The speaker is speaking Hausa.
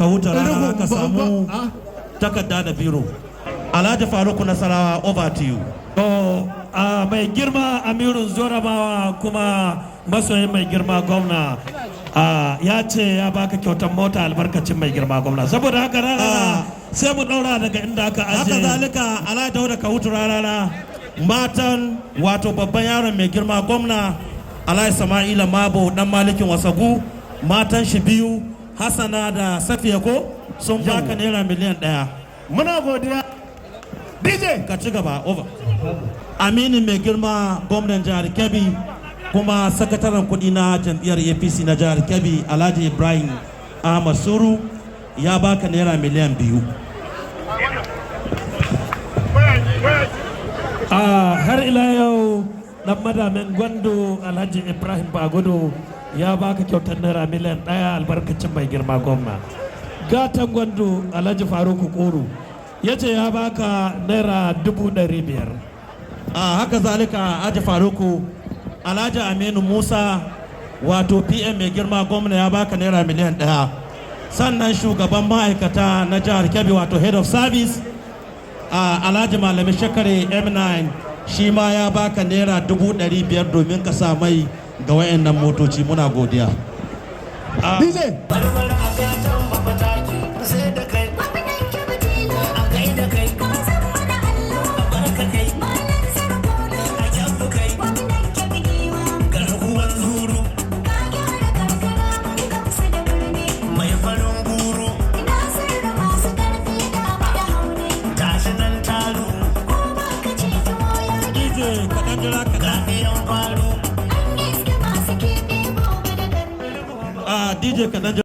Kahuta Rarara, ka samu Ah. takarda da biro. Alhaji Faruku Nasarawa, over to you. To, a mai girma Amirun Zoramawa kuma masoyin mai girma gwamna ya ce ya baka kyautar mota albarkacin mai girma gwamna. Saboda haka, Rarara, sai mu ɗaura daga inda aka Haka aje. zalika, Alhaji Dauda Kahutu Rarara, matan wato babban yaron mai girma gwamna, Alhaji Sama'ila Mabo Dan Malikin Wasagu, matan shi biyu, Hassana da Safiya ko, sun baka naira miliyan 1. Muna godiya, DJ. Ka ci gaba, over. Aminin mai girma gwamnan jihar Kebbi kuma sakataren kudi na jam'iyyar APC na jihar Kebbi, Alhaji Ibrahim Ahmad Suru, ya baka naira miliyan 2. Har ila yau, dan madamin Gwandu, Alhaji Ibrahim Bagudu, ya baka kyautar naira miliyan 1 albarkacin mai girma gwamna. Gatan Gwandu, Alhaji Faruku Koro, ya ce ya baka naira 500,000. Haka zalika, Alhaji Faruku, Alhaji Aminu Musa, wato PM mai girma gwamna, ya baka naira miliyan 1. Sannan shugaban ma'aikata na jihar Kebbi, wato head of service, Alhaji Malami Shakare M9, shi ma ya baka naira 500,000 domin ka sa mai ga wayannan motoci. Muna godiya. DJ. Barbara a gatan mafataki sai da kai a kai da kai barka kai a kyabu kai garkuwan zuru mai farin guru tashi nan taru. DJ, kaɗan jira kaɗan. Gafiyan faru. DJ, kaɗan jira.